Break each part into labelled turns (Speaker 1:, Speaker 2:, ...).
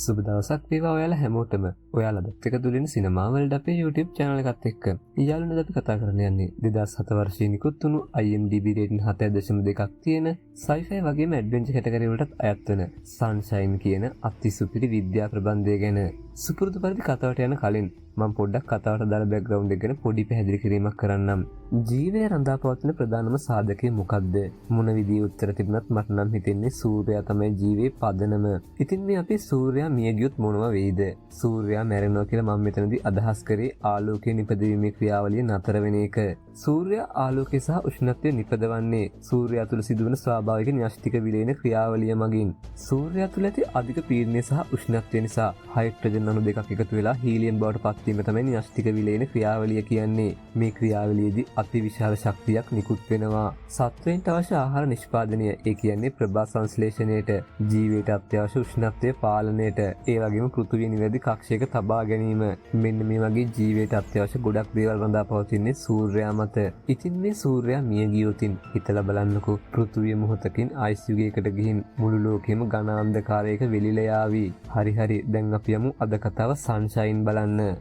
Speaker 1: සුබ දවසක් වේවා ඔයාලා හැමෝටම. ඔයාලා අදත් එකතු වෙන සිනමා වලට අපේ YouTube channel එකත් එක්ක. යාළුවනේ, අපි කතා කරන්න යන්නේ 2007 වර්ෂයේ නිකුත් වුණු, IMDb rating 7.2ක් තියෙන, sci-fi වගේම ඇඩ්වෙන්චර් කැටගරි වලටත් අයත් වන Sunshine කියන අතිසුපිරි විද්‍යා ප්‍රබන්ධය ගැන. සුපුරුදු පරිදි කතාවට යන කලින් මම පොඩ්ඩක් කතාවට අදාළ බැක්ග්‍රවුන්ඩ් එක ගැන පොඩි පැහැදිලි කිරීමක් කරන්නම්. ජීවය රඳා පවත්වන ප්‍රධානම සාධකය මොකක්ද? මොන විදිහේ උත්තර තිබුණත් මට නම් හිතෙන්නේ සූර්යයා තමයි ජීවයේ පදනම. ඉතින් මේ අපි සූර්යයා මිය ගියොත් මොනවා වෙයිද? සූර්යයා මැරෙනවා කියලා මම මෙතනදී අදහස් කරේ ආලෝකය නිපදවීමේ ක්‍රියාවලිය නතර වෙන එක. සූර්යයා ආලෝකය සහ උෂ්ණත්වය නිපදවන්නේ සූර්යයා තුළ සිදුවන ස්වාභාවික න්‍යෂ්ටික විලයන ක්‍රියාවලිය මගින්. සූර්යයා තුළ ඇති අධික පීඩනය සහ උෂ්ණත්වය නිසා හයිඩ්‍රජන් අණු දෙකක් එකතු වෙලා හීලියම් බවට පත්වීම තමයි න්‍යෂ්ටික විලයන ක්‍රියාවලිය කියන්නේ. මේ ක්‍රියාවලියේදී අතිවිශාල ශක්තියක් නිකුත් වෙනවා. සත්වයින්ට අවශ්‍ය ආහාර නිෂ්පාදනය, ඒ කියන්නේ ප්‍රභා සංශ්ලේෂණයට, ජීවයට අත්‍යවශ්‍ය උෂ්ණත්වය පාලනයට, ඒ වගේම පෘථිවිය නිවැරදි කක්ෂයක තබා ගැනීම, මෙන්න මේ වගේ ජීවයට අත්‍යවශ්‍ය ගොඩක් දේවල් රඳා පවතින්නේ සූර්යයා මත. ඉතින් මේ සූර්යයා මිය ගියොතින් හිතලා බලන්නකෝ, පෘථිවිය මොහොතකින් අයිස් යුගයකට ගිහින් මුළු ලෝකෙම ඝන අන්ධකාරයක වෙලිලා යාවි. හරි හරි, දැන් අපි යමු අද කතාව සන්ෂයින් බලන්න.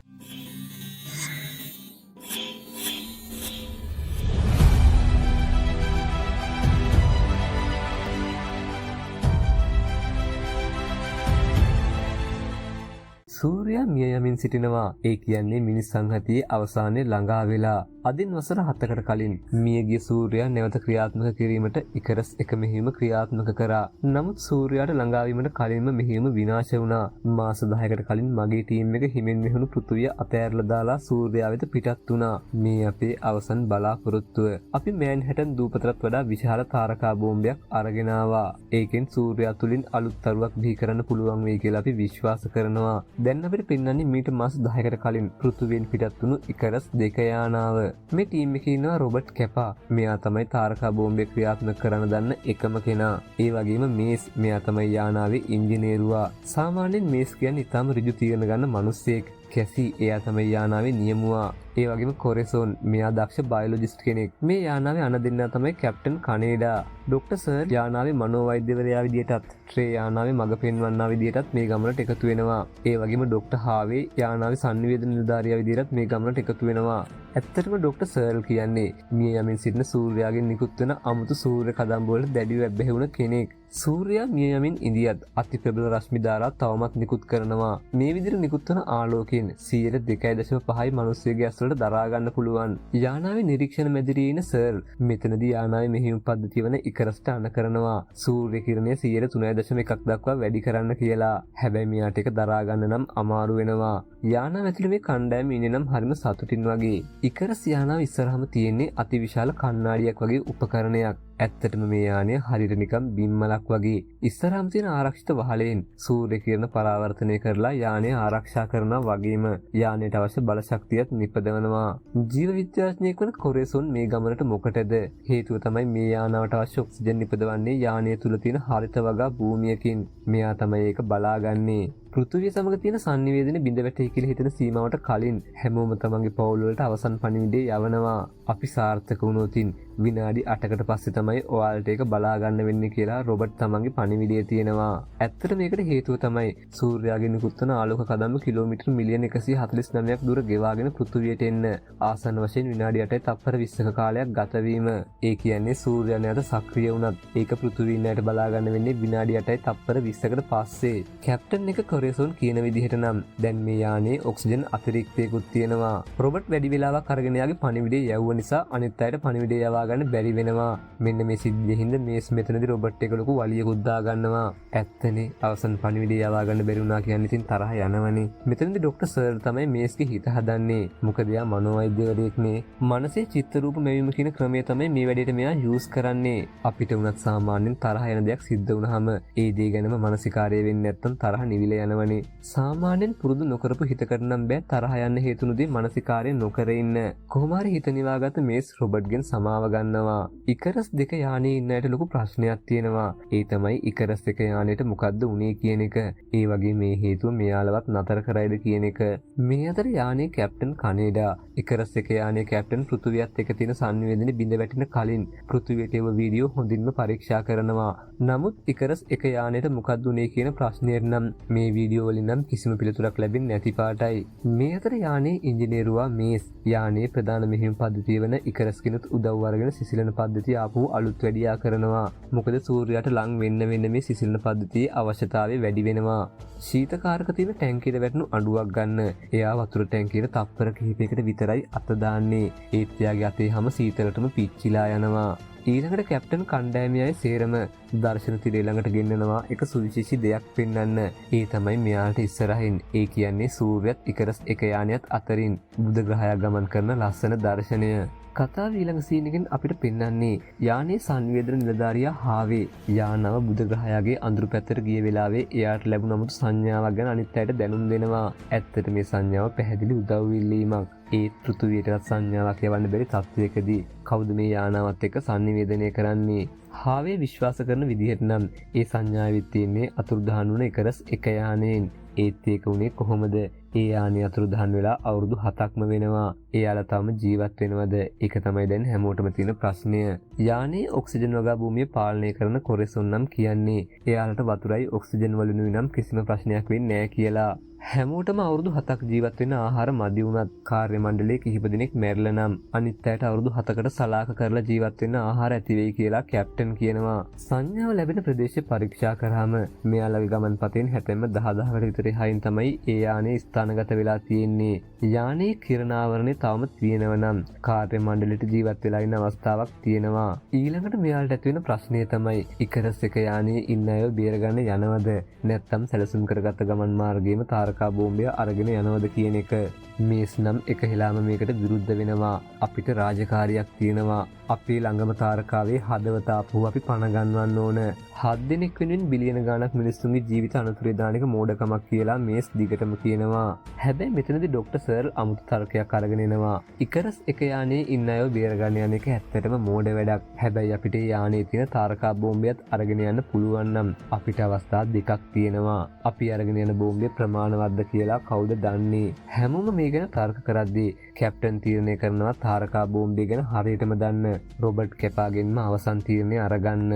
Speaker 1: සූර්යයා මිය යමින් සිටිනවා. ඒ කියන්නේ මිනිස් සංහතියේ අවසානය ළඟා වෙලා. අදින් වසර 7කට කලින් මියගිය සූර්යයා නැවත ක්‍රියාත්මක කිරීමට ඉකරස් එක මෙහෙයුම ක්‍රියාත්මක කරා. නමුත් සූර්යයාට ළඟා වීමට කලින්ම මෙහෙයුම විනාශ වුණා. මාස 10කට කලින් මගේ ටීම් එක හිමෙන් මෙහුණු පෘථුවිය අතෑරලා දාලා සූර්යයා වෙත පිටත් වුණා. මේ අපේ අවසන් බලාපොරොත්තුව. අපි මෑන්හැටන් දූපතටත් වඩා විශාල තාරකා බෝම්බයක් අරගෙන ආවා. ඒකෙන් සූර්යයා තුලින් අලුත් තරුවක් බිහි කරන්න පුළුවන් වෙයි කියලා අපි විශ්වාස කරනවා. දැන් අපිට පෙන්වන්නේ මීට මාස 10කට කලින් පෘථුවියෙන් පිටත් වුණු ඉකරස් 2 යානාව. මේ ටීම් එකේ ඉන්නවා රොබර්ට් කැපා. මෙයා තමයි තාරකා බෝම්බය ක්‍රියාත්මක කරන්න දන්න එකම කෙනා. ඒ වගේම මේස්, මෙයා තමයි යානාවේ ඉංජිනේරුවා. සාමාන්‍යයෙන් මේස් කියන්නේ ඉතාම ඍජු තීරණ ගන්න මිනිස්සෙක්. කැසි, එයා තමයි යානාවේ නියමුවා. ඒ වගේම කොරෙසෝන්, මෙයා දක්ෂ බයොලොජිස්ට් කෙනෙක්. මේ යානාවේ අන දෙන්නා තමයි කැප්ටන් කනේඩා. ඩොක්ටර් සර් යානාවේ මනෝවෛද්‍යවරයා විදියටත්, ට්‍රේ යානාවේ මඟ පෙන්වන්නා විදියටත් මේ ගමනට එකතු වෙනවා. ඒ වගේම ඩොක්ටර් හාවේ යානාවේ සන්නිවේදන නිලධාරියා විදියටත් මේ ගමනට එකතු වෙනවා. ඇත්තටම ඩොක්ටර් සර්ල් කියන්නේ මිය යමින් සිටින සූර්යාගෙන් නිකුත් වෙන අමුතු සූර්ය කදම්බ වලට දැඩිව ඇබ්බැහි වුණ කෙනෙක්. සූර්යයා මිය යමින් ඉඳියත් අති ප්‍රබල රශ්මි ධාරා තවමත් නිකුත් කරනවා. මේ විදිහට නිකුත් වන ආලෝකයෙන් 2.5යි මිනිස්සුගේ ඇස් වලට දරා ගන්න පුළුවන්. යානාවේ නිරීක්ෂණ මැදිරියේ ඉන සර්ල් මෙතනදී යානාවේ මෙහෙයුම් පද්ධතිය වන ඉකරස්ට අණ කරනවා සූර්ය කිරණය 3.1ක් දක්වා වැඩි කරන්න කියලා. හැබැයි මෙයාට ඒක දරා ගන්න නම් අමාරු වෙනවා. යානාව ඇතුළේ මේ කණ්ඩායම ඉන්නේ නම් හරිම සතුටින් වගේ. ඉකරස් යානාව ඉස්සරහම තියෙන්නේ අතිවිශාල කණ්ණාඩියක් වගේ උපකරණයක්. ඇත්තටම මේ යානය හරියට නිකන් බිම්මලක් වගේ. ඉස්සරහම තියෙන ආරක්ෂිත වහලයෙන් සූර්ය කිරණ පරාවර්තනය කරලා යානය ආරක්ෂා කරනවා වගේම යානයට අවශ්‍ය බල ශක්තියත් නිපදවනවා. ජීව විද්‍යාඥයෙක් වන කොරේසොන් මේ ගමනට මොකටද? හේතුව තමයි මේ යානාවට අවශ්‍ය ඔක්සිජන් නිපදවන්නේ යානය තුල තියෙන හරිත වගා භූමියකින්. මෙයා තමයි ඒක බලාගන්නේ. පෘථුවිය සමග තියෙන සන්නිවේදනය බිඳ වැටේ කියලා හිතෙන සීමාවට කලින් හැමෝම තමන්ගේ පවුල් වලට අවසන් පණිවිඩය යවනවා. අපි සාර්ථක වුණොතින් විනාඩි 8කට පස්සේ තමයි ඔයාලට ඒක බලා ගන්න වෙන්නේ කියලා රොබර්ට් තමන්ගේ පණිවිඩය තියෙනවා. ඇත්තට මේකට හේතුව තමයි සූර්යාගෙන් නිකුත් වන ආලෝක කදම්බ කිලෝමීටර් මිලියන 149ක් දුර ගෙවාගෙන පෘථුවියට එන්න ආසන්න වශයෙන් විනාඩි 8 තප්පර 20ක කාලයක් ගත වීම. ඒ කියන්නේ සූර්යයා නැවත සක්‍රිය වුණත් ඒක පෘථුවිය ඉන්න අයට බලා ගන්න වෙන්නේ විනාඩි 8 තප්පර 20කට පස්සේ. කැප්ටන් එක කොරේසොන් කියන විදිහට නම් දැන් මේ යානයේ ඔක්සිජන් අතිරික්තයකුත් තියෙනවා. රොබර්ට් වැඩි වෙලාවක් අරගෙන යාගේ පණිවිඩය යවුව නිසා අනිත් අයට පණිවිඩය යවා ගන්න බැරි වෙනවා. මෙන්න මේ සිද්ධිය හින්දා මේස් මෙතනදී රොබර්ට් එක ලොකු වලියකුත් දා ගන්නවා. ඇත්තනේ, අවසන් පණිවිඩය යවා ගන්න බැරි වුණා කියන්නේ ඉතින් තරහ යනවනේ. මෙතනදී ඩොක්ටර් සර් තමයි මේස්ගේ හිත හදන්නේ. මොකද එයා මනෝවෛද්‍යවරයෙක් නේ. මනසේ චිත්‍ර රූප මැවීම කියන ක්‍රමය තමයි මේ වැඩේට මෙයා යූස් කරන්නේ. අපිට වුණත් සාමාන්‍යයෙන් තරහ යන දෙයක් සිද්ධ වුණාම ඒ දේ ගැනම මනසිකාරය වෙන්නේ නැත්නම් තරහ නිවිල යනවනේ. සාමාන්‍යයෙන් පුරුදු නොකරපු හිතකට නම් බෑ තරහ යන්න හේතුණු දේ මනසිකාරය නොකර ඉන්න. කොහොම හරි හිත නිවාගත මේස් රොබර්ට්ගෙන් සමාව ගන්නවා. ඉකරස් 2 යානයේ ඉන්න අයට ලොකු ප්‍රශ්නයක් තියෙනවා. ඒ තමයි ඉකරස් 1 යානයට මොකද්ද වුනේ කියන එක. ඒ වගේ මේ හේතුව මෙයාලවත් නතර කරයිද කියන එක. මේ අතර යානයේ කැප්ටන් කනේඩා ඉකරස් 1 යානයේ කැප්ටන් පෘථුවියත් එක්ක තියෙන සංනිවේදනය බිඳ වැටෙන කලින් පෘථුවියට එව වීඩියෝ හොඳින්ම පරීක්ෂා කරනවා. නමුත් ඉකරස් 1 යානයට මොකද්ද වුනේ කියන ප්‍රශ්නයට නම් මේ වීඩියෝ වීඩියෝ වලින් නම් කිසිම පිළිතුරක් ලැබෙන්නේ නැති පාටයි. මේ අතර යානේ ඉංජිනේරුවා මේස් යානේ ප්‍රධාන මෙහෙයුම් පද්ධතිය වන ඉකරස් කිනුත් උදව් අරගෙන සිසිලන පද්ධතිය ආපහු අලුත් වැඩියා කරනවා. මොකද සූර්යයාට ලං වෙන්න වෙන්න මේ සිසිලන පද්ධතියේ අවශ්‍යතාවය වැඩි වෙනවා. ශීතකාරක තියෙන ටැංකියට වැටුණු අඬුවක් ගන්න එයා වතුර ටැංකියට තප්පර කිහිපයකට විතරයි අත දාන්නේ. ඒත් එයාගේ අතේ හැම සීතලටම පිච්චිලා යනවා. ඊළඟට කැප්ටන් කණ්ඩායමේ අය සේරම දර්ශන තිරේ ළඟට ගෙන්නනවා එක සුවිශේෂී දෙයක් පෙන්වන්න. ඒ තමයි මෙයාලට ඉස්සරහින්, ඒ කියන්නේ සූර්යයත් ඉකරස් එක යානයත් අතරින් බුධ ග්‍රහයක් ගමන් කරන ලස්සන දර්ශනය. කතාව ඊළඟ සීන් එකෙන් අපිට පෙන්වන්නේ යානයේ සංවේදන නිලධාරියා හාවේ යානව බුධ ග්‍රහයාගේ අඳුරු පැත්තට ගිය වෙලාවේ එයාට ලැබුණු අමුතු සංඥාවක් ගැන අනිත් අයට දැනුම් දෙනවා. ඇත්තට මේ සංඥාව පැහැදිලි උදව් ඉල්ලීමක්. ඒත් පෘථුවියටවත් සංඥාවක් යවන්න බැරි තත්ත්වයකදී කවුද මේ යානාවත් එක්ක සංනිවේදනය කරන්නේ? හාවේ විශ්වාස කරන විදිහට නම් ඒ සංඥාවෙත් තියෙන්නේ අතුරුදහන් වුණ ඉකරස් එක යානයෙන්. ඒත් ඒක වුණේ කොහොමද? ඒ යානය අතුරුදහන් වෙලා අවුරුදු 7ක්ම වෙනවා. එයාලා තාම ජීවත් වෙනවද? ඒක තමයි දැන් හැමෝටම තියෙන ප්‍රශ්නය. යානයේ ඔක්සිජන් වගා භූමිය පාලනය කරන කොරෙසොන් නම් කියන්නේ එයාලට වතුරයි ඔක්සිජන් වලිනුයි නම් කිසිම ප්‍රශ්නයක් වෙන්නේ නෑ කියලා. හැමෝටම අවුරුදු 7ක් ජීවත් වෙන්න ආහාර මදි වුණත් කාර්ය මණ්ඩලයේ කිහිප දෙනෙක් මැරිලා නම් අනිත් අයට අවුරුදු 7කට සලාක කරලා ජීවත් වෙන්න ආහාර ඇති වෙයි කියලා කැප්ටන් කියනවා. සංඥාව ලැබෙන ප්‍රදේශය පරීක්ෂා කරාම මෙයාලගේ ගමන් පතෙන් හැතැම්ම 10,000කට විතර එහායින් තමයි ඒ යානය ස්ථානගත වෙලා තියෙන්නේ. යානයේ කිරණාවරණය තවම තියෙනව නම් කාර්ය මණ්ඩලයට ජීවත් වෙලා ඉන්න අවස්ථාවක් තියෙනවා. ඊළඟට මෙයාලට ඇති වෙන ප්‍රශ්නය තමයි ඉකරස් එක යානයේ ඉන්න අයව බේරගන්න යනවද නැත්නම් සැලසුම් කරගත්ත ගමන් මාර්ගයේම තාරකා බෝම්බය අරගෙන යනවද කියන එක. මේස් නම් එක හෙලාම මේකට විරුද්ධ වෙනවා. අපිට රාජකාරියක් තියෙනවා. අපේ ළඟම තාරකාවේ හදවත ආපහු අපි පණ ගන්වන්න ඕන. 7 දෙනෙක් වෙනුවෙන් බිලියන ගාණක් මිනිස්සුන්ගේ ජීවිත අනතුරේ දාන එක මෝඩකමක් කියලා මේස් දිගටම කියනවා. හැබැයි මෙතනදී ඩොක්ටර් සර්ල් අමුතු තර්කයක් අරගෙන එනවා. ඉකරස් එක යානයේ ඉන්න අයව බේරගන්න යන එක ඇත්තටම මෝඩ වැඩක්. හැබැයි අපිට ඒ යානයේ තියෙන තාරකා බෝම්බයත් අරගෙන යන්න පුළුවන් නම් අපිට අවස්ථා දෙකක් තියෙනවා. අපි අරගෙන යන බෝම්බය ප්‍රමාණවත්ද කියලා කවුද දන්නේ? හැමෝම මේ ගැන තර්ක කරද්දී කැප්ටන් තීරණය කරනවා තාරකා බෝම්බය ගැන හරියටම දන්න රොබර්ට් කැපාගෙන්ම අවසන් තීරණය අරගන්න.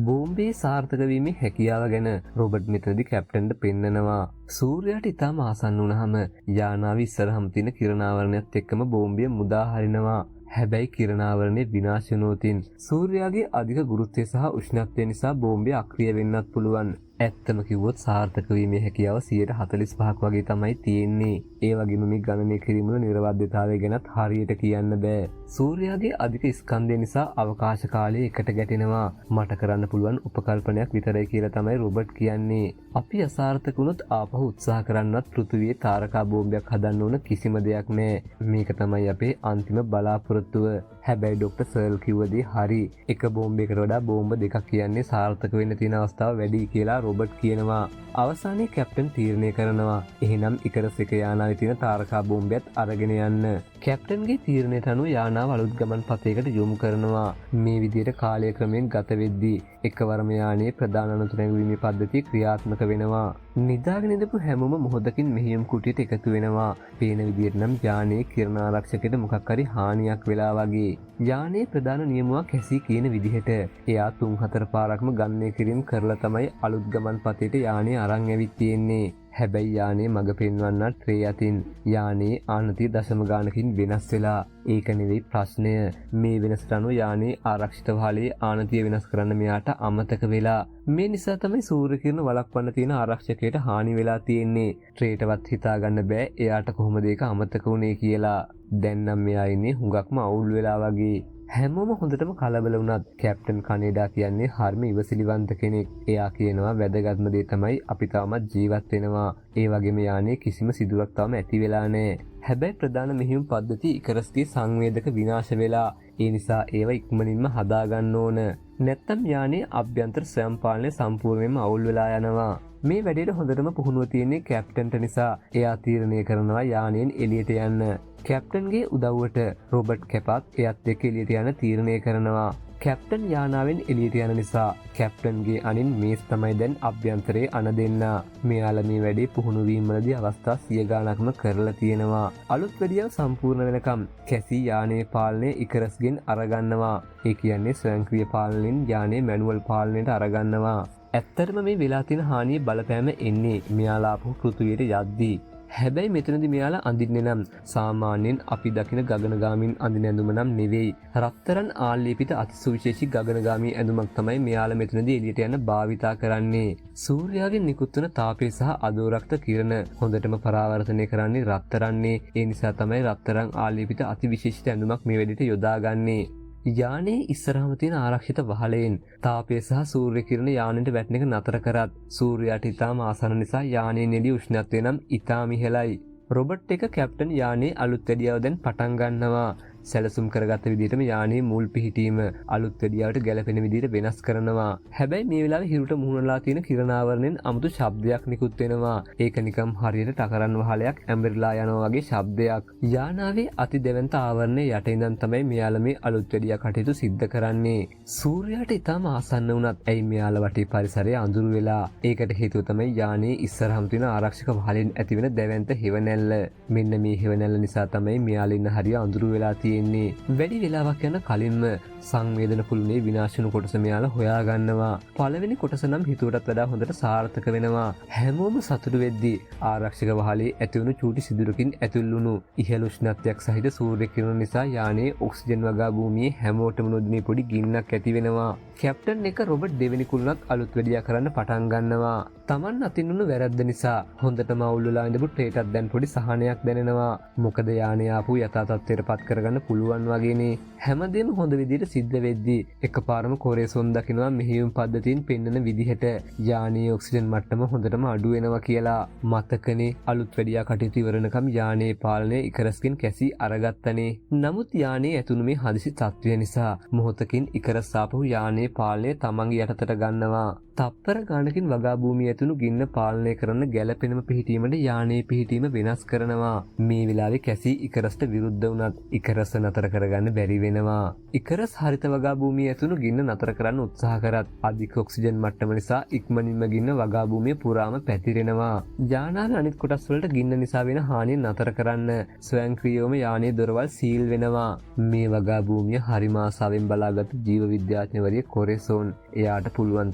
Speaker 1: බෝම්බේ සාර්ථක වීමේ හැකියාව ගැන රොබර්ට් මෙතනදී කැප්ටන්ට පෙන්නනවා. සූර්යයාට ඉතාම ආසන්න වුණාම යානාව ඉස්සරහම තියෙන කිරණාවරණයත් එක්කම බෝම්බය මුදා හරිනවා. හැබැයි කිරණාවරණය විනාශ වුණොතින් සූර්යාගේ අධික ගුරුත්වය සහ උෂ්ණත්වය නිසා බෝම්බය අක්‍රිය වෙන්නත් පුළුවන්. ඇත්තම කිව්වොත් සාර්ථක වීමේ හැකියාව 45%ක් වගේ තමයි තියෙන්නේ. ඒ වගේම මේ ගණනය කිරීම වල නිර්වද්‍යතාවය ගැනත් හරියට කියන්න බෑ. සූර්යාගේ අධික ස්කන්ධය නිසා අවකාශ කාලය එකට ගැටෙනවා. මට කරන්න පුළුවන් උපකල්පනයක් විතරයි කියලා තමයි රොබර්ට් කියන්නේ. අපි අසාර්ථක වුණොත් ආපහු උත්සාහ කරන්නත් පෘථිවියේ තාරකා බෝම්බයක් හදන්න ඕන කිසිම දෙයක් නෑ. මේක තමයි අපේ අන්තිම බලාපොරොත්තුව. හැබැයි ඩොක්ටර් සර්ල් කිව්ව දේ හරි. එක බෝම්බයකට වඩා බෝම්බ දෙකක් කියන්නේ සාර්ථක වෙන්න තියෙන අවස්ථාව වැඩි කියලා රොබර්ට් කියනවා. අවසානයේ කැප්ටන් තීරණය කරනවා එහෙනම් ඉකරස් එක යානාවේ තියෙන තාරකා බෝම්බයත් අරගෙන යන්න. කැප්ටන්ගේ තීරණයට අනුව යානාව අලුත් ගමන් පථයකට යොමු කරනවා. මේ විදිහට කාලය ක්‍රමයෙන් ගත වෙද්දී එකවරම යානයේ ප්‍රධාන අනතුරු නැංවීමේ පද්ධතිය ක්‍රියාත්මක වෙනවා. නිදාගෙන ඉඳපු හැමෝම මොහොතකින් මෙහෙයුම් කුටියට එකතු වෙනවා. පේන විදිහට නම් යානයේ කිරණ ආරක්ෂකයට මොකක් හරි හානියක් වෙලා වගේ. යානයේ ප්‍රධාන නියමුවා කැසී කියන විදිහට එයා 3-4 පාරක්ම ගණනය කිරීම කරලා තමයි අලුත් ගමන් පථයට යානය අරන් ඇවිත් තියෙන්නේ. හැබැයි යානයේ මඟ පෙන්වන්නත් ට්‍රේ අතින් යානයේ ආනතිය දශම ගානකින් වෙනස් වෙලා. ඒක නෙවෙයි ප්‍රශ්නය. මේ වෙනසට අනුව යානයේ ආරක්ෂිත වහලේ ආනතිය වෙනස් කරන්න මෙයාට අමතක වෙලා. මේ නිසා තමයි සූර්ය කිරණ වළක්වන්න තියෙන ආරක්ෂකයට හානි වෙලා තියෙන්නේ. ට්‍රේටවත් හිතා ගන්න බෑ එයාට කොහොමද ඒක අමතක වුනේ කියලා. දැන් නම් මෙයා ඉන්නේ හුඟක්ම අවුල් වෙලා වගේ. හැමෝම හොඳටම කලබල වුණත් කැප්ටන් කනේඩා කියන්නේ හරිම ඉවසිලිවන්ත කෙනෙක්. එයා කියනවා වැදගත්ම දේ තමයි අපි තාමත් ජීවත් වෙනවා. ඒ වගේම යානයේ කිසිම සිදුරක් තාම ඇති වෙලා නෑ. හැබැයි ප්‍රධාන මෙහෙයුම් පද්ධති ඉකරස්ගේ සංවේදක විනාශ වෙලා. ඒ නිසා ඒව ඉක්මනින්ම හදාගන්න ඕන. නැත්තම් යානයේ අභ්‍යන්තර ස්වයං පාලනය සම්පූර්ණයෙන්ම අවුල් වෙලා යනවා. මේ වැඩේට හොඳටම පුහුණුව තියෙන්නේ කැප්ටන්ට නිසා එයා තීරණය කරනවා යානයෙන් එළියට යන්න. කැප්ටන්ගේ උදව්වට රොබර්ට් කැපත් එයත් එක්ක එළියට යන තීරණය කරනවා. කැප්ටන් යානාවෙන් එළියට යන නිසා කැප්ටන්ගේ අනින් මේස් තමයි දැන් අභ්‍යන්තරයේ අණ දෙන්නා. මෙයාලා මේ වැඩේ පුහුණු වීම වලදී අවස්ථා සිය ගාණක්ම කරලා තියෙනවා. අලුත් වැඩියාව සම්පූර්ණ වෙනකම් කැසී යානයේ පාලනය ඉකරස්ගෙන් අරගන්නවා. ඒ කියන්නේ ස්වයංක්‍රීය පාලනයෙන් යානයේ මැනුවල් පාලනයට අරගන්නවා. ඇත්තටම මේ වෙලා තියෙන හානියේ බලපෑම එන්නේ මෙයාලා ආපහු පෘථුවියට යද්දී. හැබැයි මෙතනදි මෙයාලා අඳින්නේ නම් සාමාන්‍යයෙන් අපි දකින ගගනගාමීන් අඳින ඇඳුම නම් නෙවෙයි. රත්තරන් ආලේපිත අතිසුවිශේෂී ගගනගාමී ඇඳුමක් තමයි මෙයාලා මෙතනදී එළියට යන්න භාවිතා කරන්නේ. සූර්යාගෙන් නිකුත් වන තාපය සහ අදෝරක්ත කිරණ හොඳටම පරාවර්තනය කරන්නේ රත්තරන්නේ. ඒ නිසා තමයි රත්තරන් ආලේපිත අතිවිශේෂිත ඇඳුමක් මේ වැඩේට යොදාගන්නේ. යානයේ ඉස්සරහම තියෙන ආරක්ෂිත වහලයෙන් තාපය සහ සූර්ය කිරණ යානයට වැටෙන එක නතර කරත් සූර්යාට ඉතාම ආසන්න නිසා යානයේ එළිය උෂ්ණත්වය නම් ඉතාම ඉහළයි. රොබට් එක කැප්ටන් යානයේ අලුත් වැඩියාව දැන් පටන් ගන්නවා. සැලසුම් කරගත්ත විදිහටම යානයේ මුල් පිහිටීම අලුත් වැඩියාවට ගැලපෙන විදිහට වෙනස් කරනවා. හැබැයි මේ වෙලාවේ හිරුට මුහුණලා තියෙන කිරණාවරණයෙන් අමුතු ශබ්දයක් නිකුත් වෙනවා. ඒක නිකම් හරියට ටකරන් වහලයක් ඇඹරිලා යනවා වගේ ශබ්දයක්. යානාවේ අති දැවැන්ත ආවරණය යට ඉඳන් තමයි මෙයාලා මේ අලුත් වැඩියා කටයුතු සිද්ධ කරන්නේ. සූර්යාට ඉතාම ආසන්න වුණත් ඇයි මෙයාලා වටේ පරිසරය අඳුරු වෙලා? ඒකට හේතුව තමයි යානයේ ඉස්සරහම තියෙන ආරක්ෂක වහලෙන් ඇතිවෙන දැවැන්ත හෙවණැල්ල. මෙන්න මේ හෙවණැල්ල නිසා තමයි මෙයාලා ඉන්න හරිය අඳුරු වෙලා තියෙන්නේ. වැඩි වෙලාවක් යන කලින්ම සංවේදන කුළුණේ විනාශ වුණු කොටස මෙයාලා හොයාගන්නවා. පළවෙනි කොටස නම් හිතුවටත් වඩා හොඳට සාර්ථක වෙනවා. හැමෝම සතුටු වෙද්දී ආරක්ෂක වහලේ ඇතිවුණු චූටි සිදුරකින් ඇතුල් වුණු ඉහළ උෂ්ණත්වයක් සහිත සූර්ය කිරණ නිසා යානයේ ඔක්සිජන් වගා භූමියේ හැමෝටම නොදැනී පොඩි ගින්නක් ඇති වෙනවා. කැප්ටන් එක රොබට් දෙවෙනි කුළුණත් අලුත් වැඩියා කරන්න පටන් ගන්නවා. තමන් අතින් වුණු වැරැද්ද නිසා හොඳටම අවුල් වෙලා ඉඳපු ට්‍රේටත් දැන් පොඩි සහනයක් දැනෙනවා. මොකද යානය ආපහු යථා තත්ත්වයට පත් කරගන්න පුළුවන් වගේනේ. හැමදේම හොඳ විදිහට සිද්ධ වෙද්දී එකපාරම කොරේසොන් දකිනවා මෙහෙයුම් පද්ධතියෙන් පෙන්වන විදිහට යානයේ ඔක්සිජන් මට්ටම හොඳටම අඩු වෙනවා කියලා. මතකනේ අලුත් වැඩියා කටයුතු ඉවරනකම් යානයේ පාලනය ඉකරස්ගෙන් කැසී අරගත්තනේ. නමුත් යානයේ ඇතුණු මේ හදිසි තත්ත්වය නිසා මොහොතකින් ඉකරස් ආපහු යානයේ පාලනය තමන්ගේ යටතට ගන්නවා. තප්පර ගානකින් වගා භූමිය ඇතුණු ගින්න පාලනය කරන්න ගැලපෙනම පිහිටීමට යානයේ පිහිටීම වෙනස් කරනවා. මේ වෙලාවේ කැසී ඉකරස්ට විරුද්ධ වුණත් ඉකරස් නතර කරගන්න බැරි වෙනවා. ඉකරස් හරිත වගා භූමිය ඇතුණු ගින්න නතර කරන්න උත්සාහ කරත් අධික ඔක්සිජන් මට්ටම නිසා ඉක්මනින්ම ගින්න වගා භූමිය පුරාම පැතිරෙනවා. යානාවේ අනිත් කොටස් වලට ගින්න නිසා වෙන හානිය නතර කරන්න ස්වයංක්‍රීයවම යානයේ දොරවල් සීල් වෙනවා. මේ වගා භූමිය හරිම ආසාවෙන් බලාගත් ජීව විද්‍යාඥවරිය කොරෙසෝන් එයාට පුළුවන්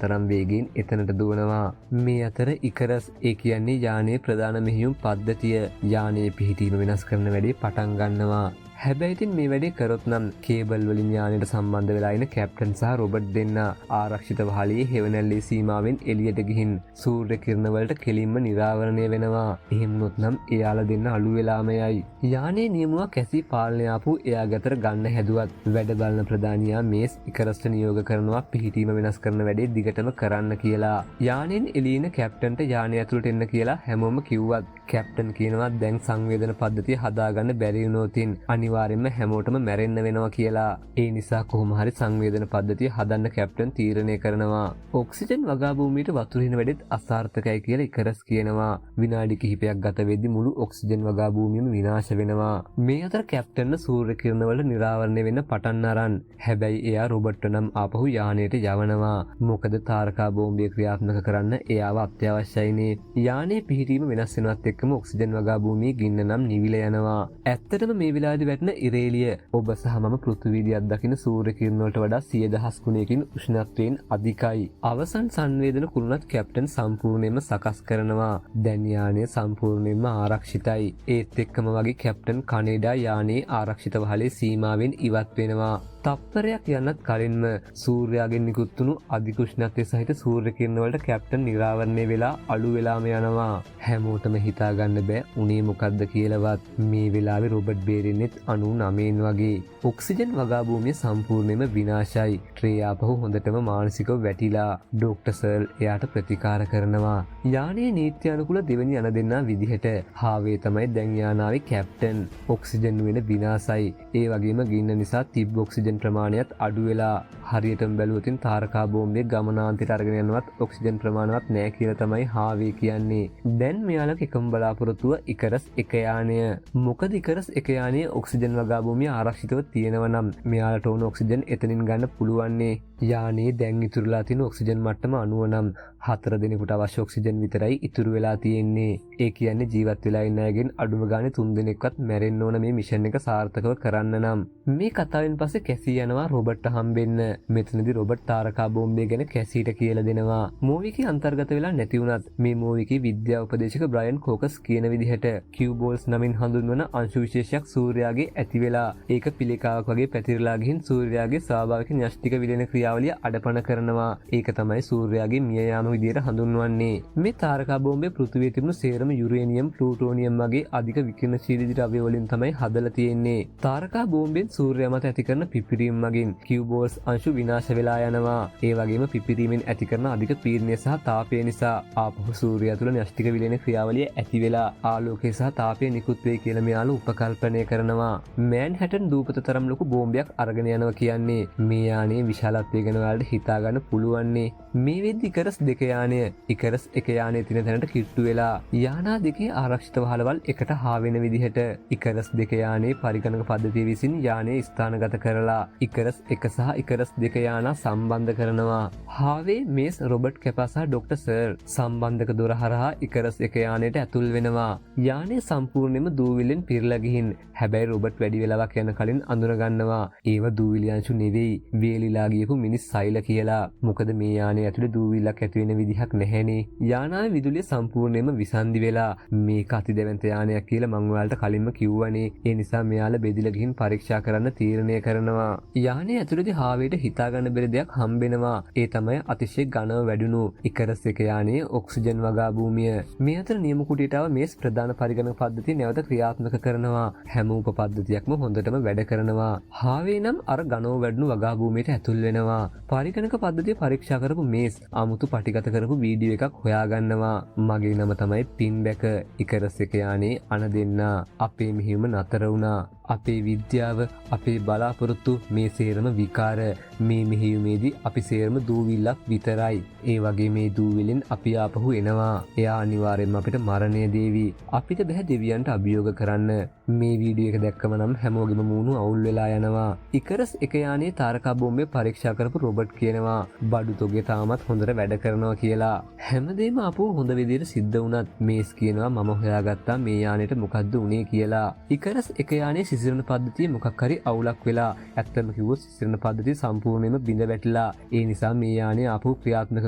Speaker 1: තරම් වේගයෙන් එතනට දුවනවා. මේ අතර ඉකරස්, ඒ කියන්නේ යානයේ ප්‍රධාන මෙහෙයුම් පද්ධතිය, යානයේ පිහිටීම වෙනස් කරන වැඩේ පටන් ගන්නවා. හැබැයි ඉතින් මේ වැඩේ කරොත් නම් කේබල් වලින් යානයට සම්බන්ධ වෙලා ඉන කැප්ටන් සහ රොබට් දෙන්න ආරක්ෂිත වහලේ හෙවණැල්ලේ සීමාවෙන් එළියට ගිහින් සූර්ය කිරණ වලට කෙලින්ම නිරාවරණය වෙනවා. එහෙම වුණොත් නම් එයාලා දෙන්න අලු වෙලාම යයි. යානයේ නියමුවා කැසී පාලනය ආපු එයාගේ අතර ගන්න හැදුවත් වැඩ බලන ප්‍රධානියා මේස් ඉකරස්ට නියෝග කරනවා පිහිටීම වෙනස් කරන වැඩේ දිගටම කරන්න කියලා. යානයෙන් එළිය ඉන කැප්ටන්ට යානය ඇතුළට එන්න කියලා හැමෝම කිව්වත් කැප්ටන් කියනවා දැන් සංවේදන පද්ධතිය හදාගන්න බැරි වුණොතින් අනිවාර්යෙන්ම හැමෝටම මැරෙන්න වෙනවා කියලා. ඒ නිසා කොහොම හරි සංවේදන පද්ධතිය හදන්න කැප්ටන් තීරණය කරනවා. ඔක්සිජන් වගා භූමියට වතුර හින වැඩෙත් අසාර්ථකයි කියලා ඉකරස් කියනවා. විනාඩි කිහිපයක් ගත වෙද්දි මුළු ඔක්සිජන් වගා භූමියම විනාශ වෙනවා. මේ අතර කැප්ටන්ව සූර්ය කිරණ වල නිරාවරණය වෙන්න පටන් අරන්. හැබැයි එයා රොබට්ව නම් ආපහු යානයට යවනවා. මොකද තාරකා බෝම්බය ක්‍රියාත්මක කරන්න එයාව අත්‍යවශ්‍යයිනේ. යානයේ පිහිටීම වෙනස් වෙනවත් එක්කම ඔක්සිජන් වගා භූමියේ ගින්න නම් නිවිල යනවා. ඇත්තටම මේ වෙලාවේදී වැටෙන ඉරේලිය ඔබ සහ මම පෘථිවියදී අත්දකින සූර්ය කිරණ වලට වඩා 100,000 ගුණයකින් උෂ්ණත්වයෙන් අධිකයි. අවසන් සංවේදන කුළුණත් කැප්ටන් සම්පූර්ණයෙන්ම සකස් කරනවා. දැන් යානය සම්පූර්ණයෙන්ම ආරක්ෂිතයි. ඒත් එක්කම වගේ කැප්ටන් කනේඩා යානයේ ආරක්ෂිත වහලේ සීමාවෙන් ඉවත් වෙනවා. තප්පරයක් යන්නත් කලින්ම සූර්යාගෙන් නිකුත් වුණු අධික උෂ්ණත්වය සහිත සූර්ය කිරණ වලට කැප්ටන් නිරාවරණය වෙලා අලු වෙලාම යනවා. හැමෝටම හිතා ගන්න බෑ උනේ මොකද්ද කියලාවත්. මේ වෙලාවේ රොබට් බේරෙන්නෙත් 99 වගේ. ඔක්සිජන් වගා භූමිය සම්පූර්ණයෙන්ම විනාශයි. ට්‍රේ ආපහු හොඳටම මානසිකව වැටිලා. ඩොක්ටර් සර්ල් එයාට ප්‍රතිකාර කරනවා. යානයේ නීත්‍යානුකූල දෙවෙනි අන දෙන්නා විදිහට හාවේ තමයි දැන් යානාවේ කැප්ටන්. ඔක්සිජන් වෙන විනාශයි. ඒ වගේම ගින්න නිසා තිබ්බ ඔක්සිජන් ප්‍රමාණයත් අඩු වෙලා. හරියටම බැලුවොතින් තාරකා බෝම්බේ ගමනාන්තයට අරගෙන යනවත් ඔක්සිජන් ප්‍රමාණවත් නෑ කියලා තමයි හාවේ කියන්නේ. දැන් මෙයාලගේ එකම බලාපොරොත්තුව ඉකරස් එක යානය. මොකද ඉකරස් එක යානයේ ඔක්සිජන් වගා භූමිය ආරක්ෂිතව තියෙනවා නම් මෙයාලට ඕන ඔක්සිජන් එතනින් ගන්න පුළුවන්නේ. යානයේ දැන් ඉතුරුලා තියෙන ඔක්සිජන් මට්ටම 90 නම් හතර දෙනෙකුට අවශ්‍ය ඔක්සිජන් විතරයි ඉතුරු වෙලා තියෙන්නේ. ඒ කියන්නේ ජීවත් වෙලා ඉන්න අයගෙන් අඩුම ගානේ තුන් දෙනෙක්වත් මැරෙන්න ඕන මේ මිෂන් එක සාර්ථකව කරන්න නම්. මේ කතාවෙන් පස්සේ කැසී යනවා රොබර්ට්ට හම්බෙන්න. මෙතනදී රොබර්ට් තාරකා බෝම්බය ගැන කැසීට කියලා දෙනවා. මූවි එකේ අන්තර්ගත වෙලා නැති වුණත් මේ මූවි එකේ විද්‍යා උපදේශක බ්‍රයන් කෝකස් කියන විදිහට කියුබෝල්ස් නමින් හඳුන්වන අංශු විශේෂයක් සූර්යාගේ ඇති වෙලා ඒක පිළිකාවක් වගේ පැතිරලා ගිහින් සූර්යාගේ ස්වාභාවික න්‍යෂ්ටික විලයන ක්‍රියාවලිය අඩපණ කරනවා. ඒක තමයි සූර්යාගේ මිය යාම විදිහට හඳුන්වන්නේ. මේ තාරකා බෝම්බය පෘථිවියේ තිබුණු සේරම යුරේනියම්, ප්ලූටෝනියම් වගේ අධික විකිරණශීලී ද්‍රව්‍ය වලින් තමයි හදලා තියෙන්නේ. තාරකා බෝම්බෙන් සූර්යයා මත ඇති කරන පිපිරීම මගින් කියුබෝල්ස් අංශු විනාශ වෙලා යනවා. ඒ වගේම පිපිරීමෙන් ඇති කරන අධික පීඩනය සහ තාපය නිසා ආපහු සූර්යයා තුළ න්‍යෂ්ටික විලයන ක්‍රියාවලිය ඇති වෙලා ආලෝකය සහ තාපය නිකුත් වෙයි කියලා මෙයාලා උපකල්පනය කරනවා. මෑන්හැටන් දූපත තරම් ලොකු බෝම්බයක් අරගෙන යනවා කියන්නේ මේ යානයේ විශාලත්වය ගැන ඔයාලට හිතා ගන්න පුළුවන්නේ. මේ වෙද්දි ඉකරස් දෙක යානය ඉකරස් එක යානය තියෙන තැනට කිට්ටු වෙලා යානා දෙකේ ආරක්ෂිත වහලවල් එකට හා වෙන විදිහට ඉකරස් දෙක යානයේ පරිගණක පද්ධතිය විසින් යානය ස්ථානගත කරලා ඉකරස් එක සහ ඉකරස් දෙක යානා සම්බන්ධ කරනවා. හාවේ, මේස්, රොබර්ට් කැපා සහ ඩොක්ටර් සර් සම්බන්ධක දොර හරහා ඉකරස් එක යානයට ඇතුල් වෙනවා. යානය සම්පූර්ණයෙන්ම දූවිල්ලෙන් පිරලා ගිහින්. හැබැයි රොබර්ට් වැඩි වෙලාවක් යන කලින් අඳුනගන්නවා ඒව දූවිලි අංශු නෙවෙයි, වේලිලා ගියපු මිනිස් සෛල කියලා. මොකද මේ යානය ඇතුලේ දූවිල්ලක් ඇති වෙන විදිහක් නැහැනේ. යානාවේ විදුලිය සම්පූර්ණයෙන්ම විසන්ධි වෙලා. මේක අතිදැවැන්ත යානයක් කියලා මං ඔයාලට කලින්ම කිව්වනේ. ඒ නිසා මෙයාලා බෙදිලා ගිහින් පරීක්ෂා කරන්න තීරණය කරනවා. යානය ඇතුළේදී හාවේට හිතාගන්න බැරි දෙයක් හම්බෙනවා. ඒ තමයි අතිශය ඝනව වැඩුණු ඉකරස් එක යානයේ ඔක්සිජන් වගා භූමිය. මේ අතර නියම කුටියට ආව මේස් ප්‍රධාන පරිගණක පද්ධතිය නැවත ක්‍රියාත්මක කරනවා. හැම උපපද්ධතියක්ම හොඳටම වැඩ කරනවා. හාවේ නම් අර ඝනව වැඩුණු වගා භූමියට ඇතුල් වෙනවා. පරිගණක පද්ධතිය පරීක්ෂා කරපු මේස් අමුතු පටිගත කරපු වීඩියෝ එකක් හොයාගන්නවා. මගේ නම තමයි පින්බැක. ඉකරස් එක යානේ අන දෙන්න. අපේ මෙහෙයුම නතර වුණා. අපේ විද්‍යාව, අපේ බලාපොරොත්තු මේ සේරම විකාර. මේ මෙහෙයුමේදී අපි සේරම දූවිල්ලක් විතරයි. ඒ වගේ මේ දූවිලෙන් අපි ආපහු එනවා. එයා අනිවාර්යෙන්ම අපිට මරණය දේවි. අපිට බැහැ දෙවියන්ට අභියෝග කරන්න. මේ වීඩියෝ එක දැක්කම නම් හැමෝගෙම මූණු අවුල් වෙලා යනවා. ඉකරස් එක යානේ තාරකා බෝම්බය පරීක්ෂා කරපු රොබර්ට් කියනවා බඩු තොගේ තාමත් හොඳට වැඩ කරනවා කියලා. හැමදේම ආපහු හොඳ විදිහට සිද්ධ වුණත් මේස් කියනවා මම හොයාගත්තා මේ යානෙට මොකද්ද උනේ කියලා. ඉකරස් එක යානේ සිසිරන පද්ධතිය මොකක් හරි අවුලක් වෙලා. ඇත්තම කිව්වොත් සිසිරන පද්ධතිය සම්පූර්ණයෙන්ම බිඳ වැටිලා. ඒ නිසා මේ යානය ආපහු ක්‍රියාත්මක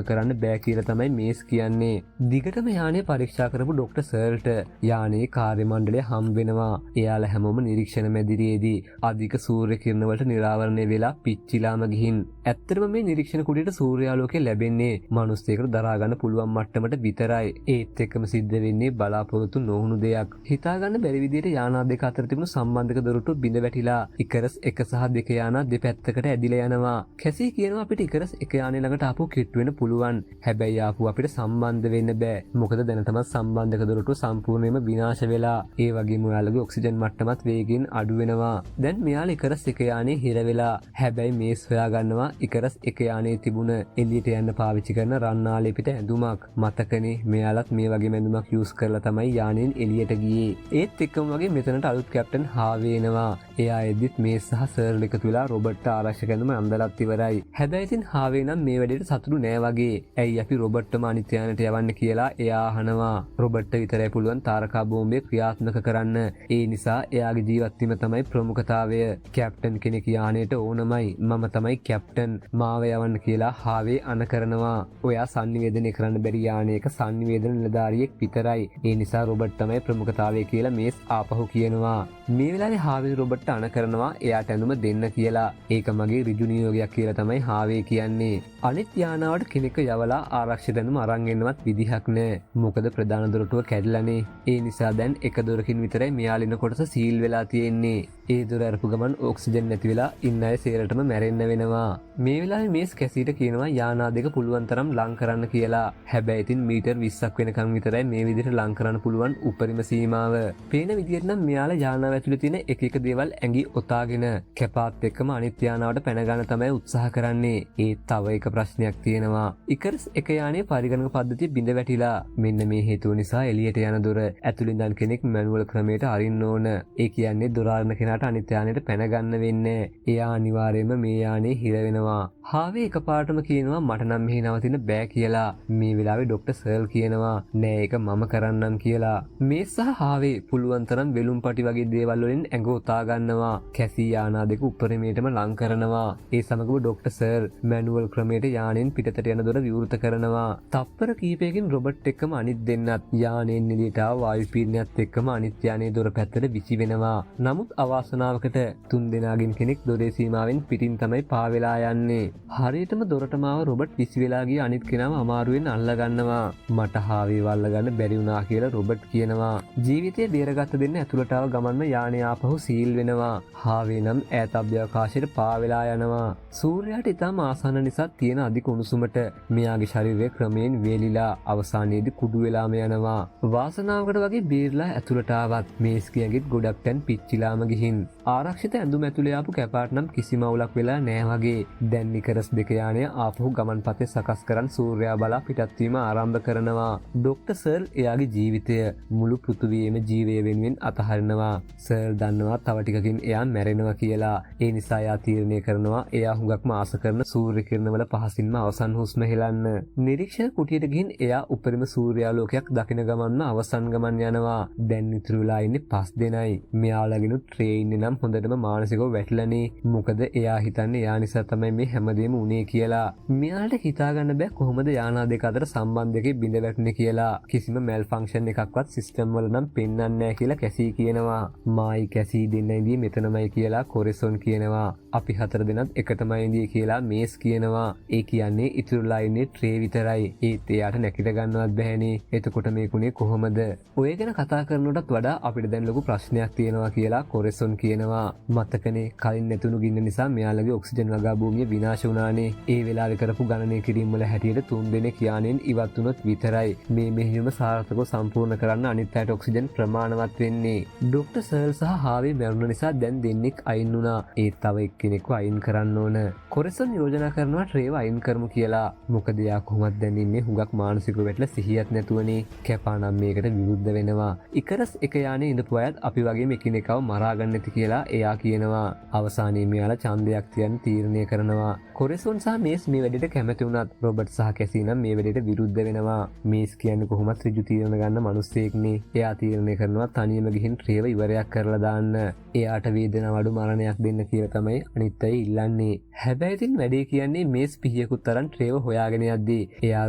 Speaker 1: කරන්න බෑ කියලා තමයි මේස් කියන්නේ. දිගටම යානය පරීක්ෂා කරපු ඩොක්ටර් සර්ට යානයේ කාර්ය මණ්ඩලය හම් වෙනවා. එයාලා හැමෝම නිරීක්ෂණ මැදිරියේදී අධික සූර්ය කිරණ වලට නිරාවරණය වෙලා පිච්චිලාම ගිහින්. ඇත්තටම මේ නිරීක්ෂණ කුටියට සූර්යාලෝකය ලැබෙන්නේ මිනිස්සෙකුට දරා ගන්න පුළුවන් මට්ටමට විතරයි. ඒත් එක්කම සිද්ධ වෙන්නේ බලාපොරොත්තු නොවුණු දෙයක්. හිතා ගන්න බැරි විදියට යානා දෙක අතර තිබුණු සම්බන්ධක දොරටු බිඳ වැටිලා ඉකරස් එක සහ දෙක යානා දෙපැත්තකට ඇදිලා යනවා. කැසී කියනවා අපිට ඉකරස් එක යානේ ළඟට ආපහු කිට්ටු වෙන්න පුළුවන්. හැබැයි ආපහු අපිට සම්බන්ධ වෙන්න බෑ. මොකද දැනටමත් සම්බන්ධක දොරටුව සම්පූර්ණයෙන්ම විනාශ වෙලා. ඒ වගේම ඔයාලගේ ඔක්සිජන් මට්ටමත් වේගයෙන් අඩු වෙනවා. දැන් මෙයාලා ඉකරස් එක යානේ හිර වෙලා. හැබැයි මේස් හොයාගන්නවා ඉකරස් එක යානේ තිබුණ එළියට යන්න පාවිච්චි කරන රන්නාලේ පිට ඇඳුමක්. මතකනේ මෙයාලත් මේ වගේ ඇඳුමක් යූස් කරලා තමයි යානෙන් එළියට ගියේ. ඒත් එක්කම වගේ මෙතනට අලුත් කැප්ටන් හාවේ එනවා. එයා එද්දිත් මේස් සහ සර්ල් එකතු වෙලා රොබර්ට්ට ආරක්ෂක ඇඳුම අඳලත් ඉවරයි. හැබැයි ඉතින් හාවේ නම් මේ වැඩේට සතුටු නෑ වගේ. ඇයි අපි රොබර්ට්ටම අනිත් යානට යවන්න කියලා එයා අහනවා. රොබර්ට්ට විතරයි පුළුවන් තාරකා බෝම්බය ක්‍රියාත්මක කරන්න. ඒ නිසා එයාගේ ජීවත් වීම තමයි ප්‍රමුඛතාවය. කැප්ටන් කෙනෙක් යානයට ඕනමයි. මම තමයි කැප්ටන්. මාව යවන්න කියලා හාවේ අන කරනවා. ඔයා සන්නිවේදනය කරන්න බැරි යානයක සන්නිවේදන නිලධාරියෙක් විතරයි. ඒ නිසා රොබර්ට් තමයි ප්‍රමුඛතාවය කියලා මේස් ආපහු කියනවා. මේ වෙලාවේ හාවේ රොබර්ට්ට අන කරනවා එයාට ඇඳුම දෙන්න කියලා. ඒක මගේ ඍජු නියෝගයක් කියලා තමයි හාවේ කියන්නේ. අනිත් යානාවට කෙනෙක්ව යවලා ආරක්ෂිත ඇඳුම අරන් එන්නවත් විදිහක් නෑ. මොකද ප්‍රධාන දොරටුව කැඩලානේ. ඒ නිසා දැන් එක දොරකින් විතරයි මෙයාලා ඉන්න කොටස සීල් වෙලා තියෙන්නේ. ඒ දොර අරපු ගමන් ඔක්සිජන් නැති වෙලා ඉන්න අය සේරටම මැරෙන්න වෙනවා. මේ වෙලාවේ මේස් කැසීට කියනවා යානා දෙක පුළුවන් තරම් ලං කරන්න කියලා. හැබැයි ඉතින් මීටර් 20ක් වෙනකන් විතරයි මේ විදිහට ලං කරන්න පුළුවන් උපරිම සීමාව. පේන විදිහට නම් මෙයාලා යානාව ඇතුලේ තියෙන එක එක දේවල් ඇඟි ඔතාගෙන කැපාත් එක්කම අනිත් යානාවට පැන ගන්න තමයි උත්සාහ කරන්නේ. ඒත් තව එක ප්‍රශ්නයක් තියෙනවා. ඉකරස් එක යානේ පරිගණක පද්ධතිය බිඳ වැටිලා. මෙන්න මේ හේතුව නිසා එළියට යන දොර ඇතුළින් ඉඳන් කෙනෙක් මැනුවල් ක්‍රමයට අරින්න ඕන. ඒ කියන්නේ දොර අරන කෙනාට අනිත් යානයට පැන ගන්න වෙන්නේ. එයා අනිවාර්යයෙන්ම මේ යානේ හිර වෙනවා. හාවේ එකපාරටම කියනවා මට නම් මෙහි නවතින්න බෑ කියලා. මේ වෙලාවේ ඩොක්ටර් සර්ල් කියනවා නෑ ඒක මම කරන්නම් කියලා. මේ සහ හාවේ පුළුවන් තරම් වෙලුම් පටි වගේ දේවල් වලින් ඇඟ ඔතා ගන්නවා. කැසී යානා දෙක උපරිමයටම ලං කරනවා. ඒ සමගම ඩොක්ටර් සර්ල් මැනුවල් ක්‍රමයට යානෙන් පිටතට යන දොර විවෘත කරනවා. තප්පර කීපයකින් රොබට් එක්කම අනිත් දෙන්නත් යානෙන් එළියට ආව වායු පීඩනයත් එක්කම අනිත් යානේ දොර පැත්තට විසි වෙනවා. නමුත් අවාසනාවකට තුන් දෙනාගෙන් කෙනෙක් දොරේ සීමාවෙන් පිටින් තමයි පාවෙලා යන්නේ. හරියටම දොරටම ආව රොබට් විසි වෙලා ගිය අනිත් කෙනාව අමාරුවෙන් අල්ල ගන්නවා. මට හාවේව අල්ල ගන්න බැරි වුණා කියලා රොබට් කියනවා. ජීවිතය බේරගත්ත දෙන්න ඇතුළට ආව ගමන්ම යානය ආපහු සීල් වෙනවා. හාවේ නම් ඈත අභ්‍යවකාශයට පාවෙලා යනවා. සූර්යයාට ඉතාම ආසන්න නිසා තියෙන අධික උණුසුමට මෙයාගේ ශරීරය ක්‍රමයෙන් වේලිලා අවසානයේදී කුඩු වෙලාම යනවා. වාසනාවකට වගේ බේරලා ඇතුළට ආවත් මේස් කියගෙත් ගොඩක් තැන් පිච්චිලාම ගිහින්. ආරක්ෂිත ඇඳුම ඇතුලේ ආපු කැපාට නම් කිසිම අවුලක් වෙලා නෑ වගේ. දැන් ඉකරස් දෙක යානය ආපහු ගමන් පතේ සකස් කරන් සූර්යයා බලා පිටත් වීම ආරම්භ කරනවා. ඩොක්ටර් සර්ල් එයාගේ ජීවිතය මුළු පෘථුවියේම ජීවය වෙනුවෙන් අතහරිනවා. සර්ල් දන්නවා තව ටිකකින් එයා මැරෙනවා කියලා. ඒ නිසා එයා තීරණය කරනවා එයා හුඟක්ම ආස කරන සූර්ය කිරණවල පහසින්ම අවසන් හුස්ම හෙලන්න. නිරීක්ෂණ කුටියට ගිහින් එයා උපරිම සූර්යාලෝකයක් දකින ගමන්ම අවසන් ගමන් යනවා. දැන් ඉතුරු වෙලා ඉන්නේ 5 දෙනයි. මෙයාලගෙනුත් ට්‍රේ ඉන්නේ නම් හොඳටම මානසිකව වැටිලානේ. මොකද එයා හිතන්නේ එයා නිසා තමයි මේ හැමදේම උනේ කියලා. මෙයාලට හිතාගන්න බෑ කොහොමද යානා දෙක අතර සම්බන්ධයක බිඳ වැටුනේ කියලා. කිසිම මැල් ෆන්ක්ෂන් එකක්වත් සිස්ටම් වල නම් පෙන්වන්නේ නෑ කියලා කැසී කියනවා. මායි කැසී දෙන්න ඉඳී මෙතනමයි කියලා කොරෙසොන් කියනවා. අපි 4 දෙනත් එකටමයි ඉඳී කියලා මේස් කියනවා. ඒ කියන්නේ ඉතුරුලා ඉන්නේ ට්‍රේ විතරයි. ඒත් එයාට නැගිට ගන්නවත් බෑනේ. එතකොට මේකුනේ කොහොමද? ඔය ගැන කතා කරනටත් වඩා අපිට දැන් ලොකු ප්‍රශ්නයක් තියෙනවා කියලා කොරෙසොන් කියනවා. මතකනේ කලින් නැතුණු ගින්න නිසා මෙයාලගේ ඔක්සිජන් වගා භූමිය විනාශ වුණානේ. ඒ වෙලාවේ කරපු ගණනය කිරීම වල හැටියට 3 දෙනෙක් යානෙන් ඉවත් වුණොත් විතරයි මේ මෙහෙයුම සාර්ථකව සම්පූර්ණ කරන්න අනිත් අයට ඔක්සිජන් ප්‍රමාණවත් වෙන්නේ. ඩොක්ටර් සර්ල් සහ හාවේ මැරුණ නිසා දැන් දෙන්නෙක් අයින් වුණා. ඒත් තව එක්කෙනෙක්ව අයින් කරන්න ඕන. කොරෙසොන් යෝජනා කරනවා ට්‍රේව අයින් කරමු කියලා. මොකද එයා කොහොමද දැන් ඉන්නේ හුඟක් මානසිකව වැටලා සිහියක් නැතුවනේ. කැපා නම් මේකට විරුද්ධ වෙනවා. ඉකරස් එක යානේ ඉඳපු අයත් අපි වගේම එකිනෙකාව මරා ගන්න ඇති කියලා එයා කියනවා. අවසානයේ මෙයාලා ඡන්දයක් තියන්න තීරණය කරනවා. කොරෙසොන් සහ මේස් මේ වැඩේට කැමති වුණත් රොබට් සහ කැසී නම් මේ වැඩේට විරුද්ධ වෙනවා. මේස් කියන්නේ කොහොමත් ඍජු තීරණ ගන්න මිනිස්සෙක්නේ. එයා තීරණය කරනවා තනියම ගිහින් ට්‍රේව ඉවරයක් කරලා දාන්න. එයාට වේදනාව අඩු මරණයක් දෙන්න කියලා තමයි අනිත් අය ඉල්ලන්නේ. හැබැයි ඉතින් වැඩේ කියන්නේ මේස් පිහියකුත් තරම් ට්‍රේව හොයාගෙන යද්දී එයා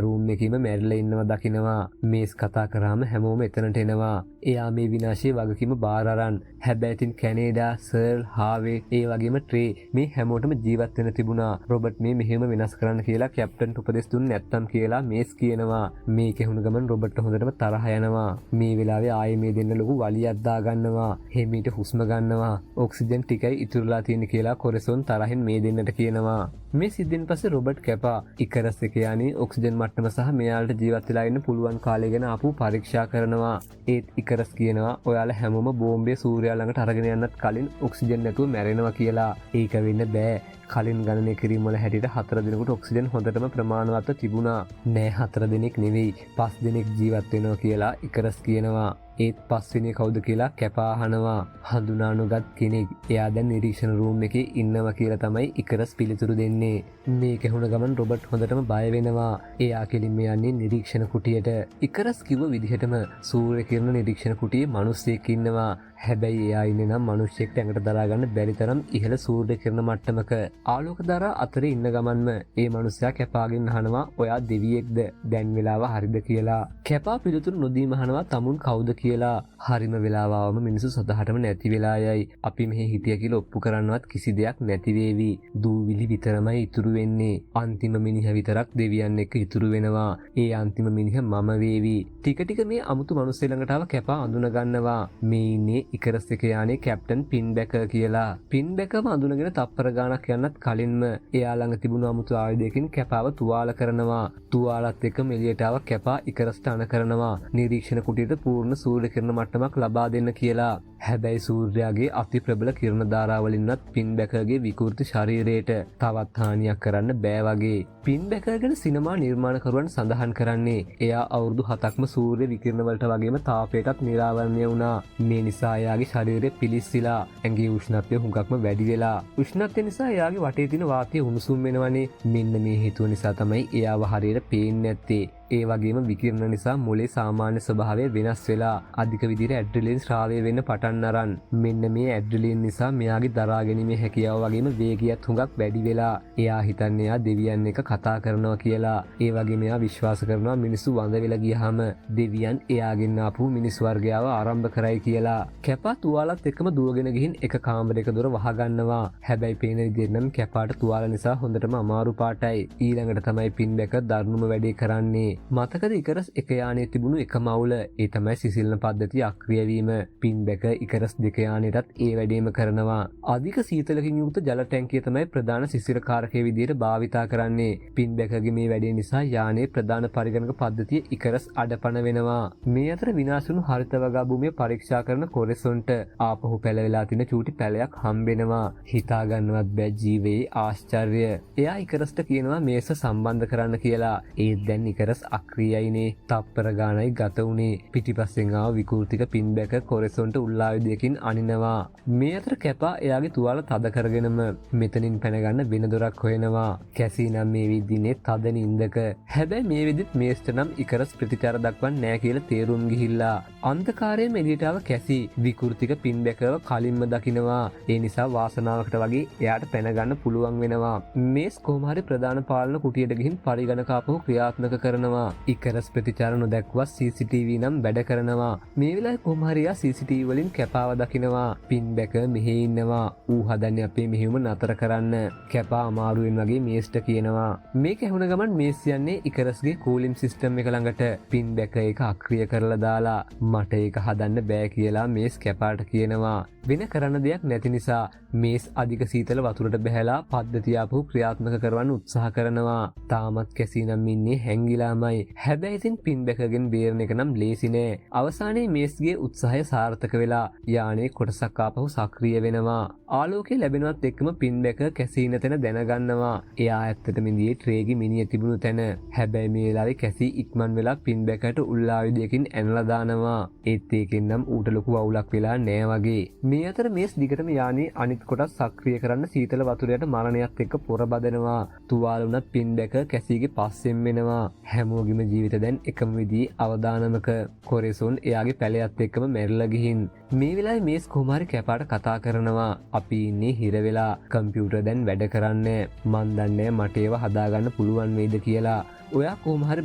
Speaker 1: රූම් එකේම මැරිලා ඉන්නවා දකිනවා. මේස් කතා කරාම හැමෝම එතනට එනවා. එයා මේ විනාශයේ වගකීම බාර අරන්. හැබැයි ඉතින් කැනේඩා, සර්ල්, හාවේ ඒ වගේම ට්‍රේ මේ හැමෝටම ජීවත් වෙන්න තිබුණා. රොබට් මේ මෙහෙම වෙනස් කරන්න කියලා කැප්ටන්ට උපදෙස් දුන්නේ නැත්තම් කියලා මේස් කියනවා. මේක ඇහුණ ගමන් රොබට් හොඳටම තරහ යනවා. මේ වෙලාවේ ආයේ මේ දෙන්න ලොකු වලියක් දා ගන්නවා. හිමීට හුස්ම ගන්නවා. ඔක්සිජන් ටිකයි ඉතුරුලා තියෙන කියලා කොරෙසොන් තරහෙන් මේ දෙන්නට කියනවා. මේ සිද්ධියෙන් පස්සේ රොබට් කැපා ඉකරස් එක යානේ ඔක්සිජන් මට්ටම සහ මෙයාලට ජීවත් වෙලා ඉන්න පුළුවන් කාලය ගැන ආපහු පරීක්ෂා කරනවා. ඒත් ඉකරස් කියනවා ඔයාලා හැමෝම බෝම්බේ සූර්යයා ළඟට අරගෙන යන්නත් කලින් ඔක්සිජන් නැතුව මැරෙනවා කියලා. ඒක වෙන්න බෑ. කලින් ගණනය කිරීම වල හැටියට 4 දෙනෙකුට ඔක්සිජන් හොඳටම ප්‍රමාණවත්ව තිබුණා. නෑ 4 දෙනෙක් නෙවෙයි 5 දෙනෙක් ජීවත් වෙනවා කියලා ඉකරස් කියනවා. ඒත් පස්වෙනි කවුද කියලා කැපා අහනවා. හඳුනා නොගත් කෙනෙක්. එයා දැන් නිරීක්ෂණ රූම් එකේ ඉන්නවා කියලා තමයි ඉකරස් පිළිතුරු දෙන්නේ. මේක ඇහුණ ගමන් රොබට් හොඳටම බය වෙනවා. එයා කෙලින්ම යන්නේ නිරීක්ෂණ කුටියට. ඉකරස් කිව්ව විදිහටම සූර්ය කිරණ නිරීක්ෂණ කුටියේ මිනිස්සෙක් ඉන්නවා. හැබැයි එයා ඉන්නේ නම් මිනිස්සෙක්ට ඇඟට දරා ගන්න බැරි තරම් ඉහළ සූර්ය කිරණ මට්ටමක. ආලෝක ධාරා අතරේ ඉන්න ගමන්ම ඒ මිනිස්සයා කැපාගෙන් අහනවා ඔයා දෙවියෙක්ද? දැන් වෙලාව හරිද කියලා. කැපා පිළිතුරු නොදීම අහනවා තමුන් කවුද කියලා. හරිම වෙලාව ආවම මිනිස්සු සදහටම නැති වෙලා යයි. අපි මෙහි හිටිය කියලා ඔප්පු කරන්නවත් කිසි දෙයක් නැති වේවි. දූවිලි විතරමයි ඉතුරු වෙන්නේ. අන්තිම මිනිහ විතරක් දෙවියන් එක්ක ඉතුරු වෙනවා. ඒ අන්තිම මිනිහ මම වේවි. ටික ටික මේ අමුතු මිනිස්සු ළඟට ආව කැපා අඳුන ගන්නවා. මේ ඉන්නේ ඉකරස් එක යානේ කැප්ටන් පින්බැකර් කියලා. පින්බැකර්ව අඳුනගෙන තප්පර ගාණක් යන්නත් කලින්ම එයා ළඟ තිබුණු අමුතු ආයුධයකින් කැපාව තුවාල කරනවා. තුවාලත් එක්කම එළියට ආව කැපා ඉකරස්ට අණ කරනවා. නිරීක්ෂණ කුටියට පූර්ණ සූර්ය කිරණ මට්ටමක් ලබා දෙන්න කියලා. හැබැයි සූර්යාගේ අති ප්‍රබල කිරණ ධාරාවලින්වත් පින්බැකර්ගේ විකෘති ශරීරයට තවත් හානියක් කරන්න බෑ වගේ. පින්බැකර් ගැන සිනමා නිර්මාණකරුවන් සඳහන් කරන්නේ එයා අවුරුදු 7ක්ම සූර්ය විකිරණ වලට වගේම තාපයටත් නිරාවරණය වුණා. මේ නිසා එයාගේ ශරීරය පිලිස්සිලා ඇඟේ උෂ්ණත්වය හුඟක්ම වැඩි වෙලා. උෂ්ණත්වය නිසා එයාගේ වටේ තියෙන වාතය උණුසුම් වෙනවනේ. මෙන්න මේ හේතුව නිසා තමයි එයාව හරියට පේන්නේ නැත්තේ. ඒ වගේම විකිරණ නිසා මොලේ සාමාන්‍ය ස්වභාවය වෙනස් වෙලා අධික විදිහට ඇඩ්‍රිනලින් ශ්‍රාවය වෙන්න පටන් අරන්. මෙන්න මේ ඇඩ්‍රිනලින් නිසා මෙයාගේ දරා ගැනීමේ හැකියාව වගේම වේගයත් හුඟක් වැඩි වෙලා. එයා හිතන්නේ එයා දෙවියන් එක්ක කතා කරනවා කියලා. ඒ වගේම එයා විශ්වාස කරනවා මිනිස්සු වඳ වෙලා ගියහම දෙවියන් එයාගෙන් ආපු මිනිස් වර්ගයාව ආරම්භ කරයි කියලා. කැපා තුවාලත් එක්කම දුවගෙන ගිහින් එක කාමරයක දොර වහගන්නවා. හැබැයි පේන විදිහට නම් කැපාට තුවාල නිසා හොඳටම අමාරු පාටයි. ඊළඟට තමයි පින්බැකර් දරුණුම වැඩේ කරන්නේ. මතකද ඉකරස් එක යානයේ තිබුණු එකම අවුල? ඒ තමයි සිසිලන පද්ධතිය අක්‍රිය වීම. පින්බැකර් ඉකරස් දෙක යානයටත් ඒ වැඩේම කරනවා. අධික සීතලකින් යුක්ත ජල ටැංකිය තමයි ප්‍රධාන සිසිලකාරකය විදිහට භාවිතා කරන්නේ. පින්බැකර්ගේ මේ වැඩේ නිසා යානයේ ප්‍රධාන පරිගණක පද්ධතිය ඉකරස් අඩපණ වෙනවා. මේ අතර විනාශ වුණු හරිත වගා භූමිය පරීක්ෂා කරන කොරෙසොන්ට ආපහු පැලවෙලා තියෙන චූටි පැලයක් හම්බෙනවා. හිතා ගන්නවත් බෑ ජීවයේ ආශ්චර්ය. එයා ඉකරස්ට කියනවා මේස සම්බන්ධ කරන්න කියලා. ඒත් දැන් ඉකරස් අක්‍රියයිනේ. තප්පර ගානයි ගත වුණේ. පිටිපස්සෙන් ආව විකෘතික පින්බැකර් කොරෙසොන්ට උල්ලායුධයකින් අනිනවා. මේ අතර කැපා එයාගේ තුවාල තද කරගෙනම මෙතනින් පැනගන්න වෙන දොරක් හොයනවා. කැසී නම් මේ විදිහේ තද නින්දක. හැබැයි මේ විදිහත් මේස්ට නම් ඉකරස් ප්‍රතිචාර දක්වන්නේ නෑ කියලා තේරුම් ගිහිල්ලා. අන්ධකාරයේ එළියට ආව කැසී විකෘතික පින්බැකර්ව කලින්ම දකිනවා. ඒ නිසා වාසනාවකට වගේ එයාට පැනගන්න පුළුවන් වෙනවා. මේස් කොහොම හරි ප්‍රධාන පාලන කුටියට ගිහින් පරිගණක ආපහු ක්‍රියාත්මක කරනවා. ඉකරස් ප්‍රතිචාර නොදැක්වත් CCTV නම් වැඩ කරනවා. මේ වෙලාවේ කොහොම හරි එයා CCTV වලින් කැපාව දකිනවා. පින්බැකර් මෙහෙ ඉන්නවා. ඌ හදන්නේ අපේ මෙහෙයුම නතර කරන්න. කැපා අමාරුවෙන් වගේ මේස්ට කියනවා. මේක ඇහුණ ගමන් මේස් යන්නේ ඉකරස්ගේ කූලින් සිස්ටම් එක ළඟට. පින්බැකර් ඒක අක්‍රිය කරලා දාලා මට ඒක හදන්න බෑ කියලා මේස් කැපාට කියනවා. වෙන කරන්න දෙයක් නැති නිසා මේස් අධික සීතල වතුරට බැහැලා පද්ධතිය ආපහු ක්‍රියාත්මක කරවන්න උත්සාහ කරනවා. තාමත් කැසී නම් ඉන්නේ හැංගිලාමයි. හැබැයි ඉතින් පින්බැකර්ගෙන් බේරන එක නම් ලේසි නෑ. අවසානයේ මේස්ගේ උත්සාහය සාර්ථක වෙලා යානේ කොටසක් ආපහු සක්‍රිය වෙනවා. ආලෝකය ලැබෙනවත් එක්කම පින්බැකර් කැසී ඉන්න තැන දැනගන්නවා. එයා ඇත්තටම ඉඳියේ ට්‍රේගේ මිනිය තිබුණු තැන. හැබැයි මේ වෙලාවේ කැසී ඉක්මන් වෙලා පින්බැකර්ට උල්ලායුධයකින් ඇනලා දානවා. ඒත් ඒකෙන් නම් ඌට ලොකු අවුලක් වෙලා නෑ වගේ. මේ අතර මේස් දිගටම යානේ අනිත් කොටස් සක්‍රිය කරන්න සීතල වතුර යට මරණයත් එක්ක පොරබදනවා. තුවාල වුණත් පින්බැකර් කැසීගේ පස්සෙන් වෙනවා. හැමෝගෙම ජීවිත දැන් එකම විදිහේ අවදානමක. කොරෙසොන් එයාගේ පැලයත් එක්කම මැරිලා ගිහින්. මේ වෙලාවේ මේස් කොහොම හරි කැපාට කතා කරනවා. අපි ඉන්නේ හිර වෙලා. කම්පියුටර් දැන් වැඩ කරන්නේ. මන් දන්නේ මට ඒව හදාගන්න පුළුවන් වෙයිද කියලා. ඔයා කොහොම හරි